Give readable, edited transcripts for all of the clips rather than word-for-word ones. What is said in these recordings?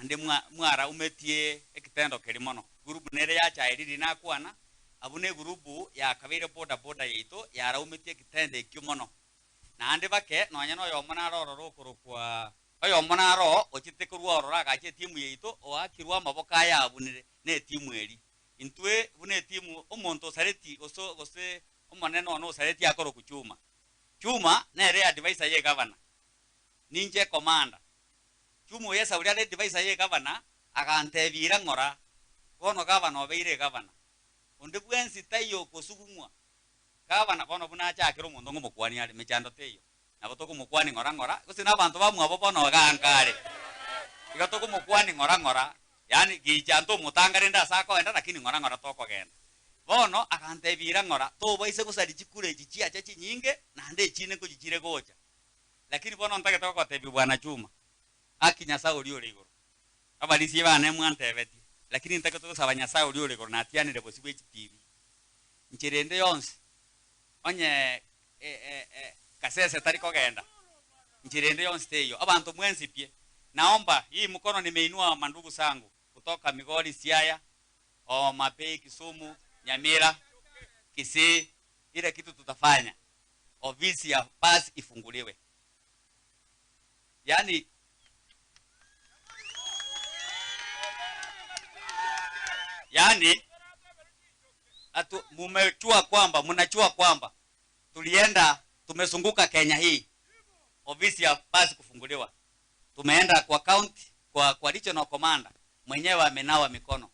Naende mwa, mwaraumetie ekitendo keria mono. Gurubu nere yachaye riria nakwana, abwo negurubu yakabeire boda boda yaito yaraumetie ekitendo ekio mono. Naende bake nonya noyomo nare ororo okorokwa oyomo naro ochete korwa ororo agacha etimu yaito oakirwe amaboko aye abunire netimu eria. Intwe buna etimu omonto osareti gose gose omonene one osareti akorokwa Chuma. Chuma nere advisor ye egavana, ninche commander. Chuma oyo esauri are advisor ye egavana agantebia ira ng'ora, bono gavana obeire egavana. Onde bwensi taiyo okosugumwa Gavana bono buna achakire omonto ng'omokuani are, mechando teiyo. Nabo tokomokuani ng'ora ng'ora, gose nabanto bamwabo bono iga anka are. Iga tokomokuani ng'ora ng'ora, yaani gicha ntomotanga rende ase akoenda lakini ng'ora ng'ora tokogenda. Bono agantebia ira ng'ora, tobaisa gosaria chikura echi chiacha chinyinge, naende echinde nkochichire gocha. Lakini bono ntagete gogotebia Bwana Chuma, haki Nyasae oria ore igoro. Abarisia bane mwantebetie, lakini ntagete gosaba Nyasae oria ore igoro natianire bosio bwe chitibi. Nchera ende yonsi, onye Kasese tari kogenda, nchera ende yonsi teiyo. Abanto mwensi pi, naomba hii mkono nimeinua mandugu zangu kutoka Migori, Siaya, Homa Bay, Kisumu, Nyamira, Kisii, ile kitu tutafanya ofisi ya bus ifunguliwe. Yaani yaani atu, mumejua kwamba mnajua kwamba tulienda tumezunguka Kenya hii ofisi ya basi kufunguliwa, tumeenda kwa county kwa, kwa regional commander mwenyewe amenawa mikono,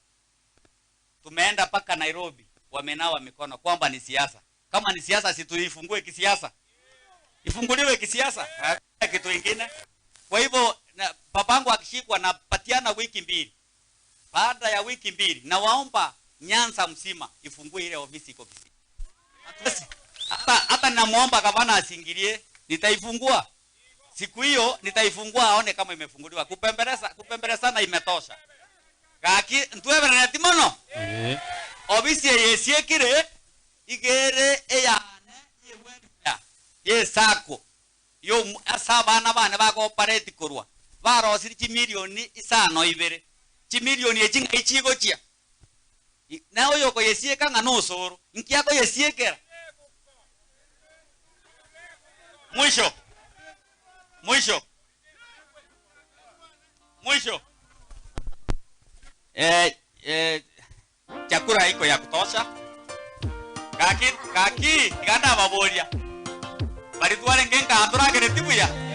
tumeenda mpaka Nairobi wamenawa mikono kwamba ni siasa. Kama ni siasa, si tuifungue kisiasa, ifunguliwe kisiasa, hakuna kitu ingine. Kwa hivyo na, babangu akishikwa napatiana wiki mbili. Baada ya wiki mbili, nawaomba Nyanza mzima ifungue ile ofisi iko Kisii. Hata hata namuomba gavana asingilie, nitaifungua siku hiyo, nitaifungua aone kama imefunguliwa. Kupembeleza kupembelezana imetosha. Gaki ntweberereti mono ofisi eye esiekire igere eyane ye-welfare ye-sacco yo ase abana bane bagoopareti korwa barosirie chimilioni isano ibere. Chimilioni echi ng'ai chigochia? Na oyokoyesieka ng'a nosoro, inki akoyesiekera? Mwisho, mwisho, mwisho. Eh, eh, chakula iko ya kutosha. Gaki, gaki, iga ndababoria. Bari twarenge nkaa toragereti buya.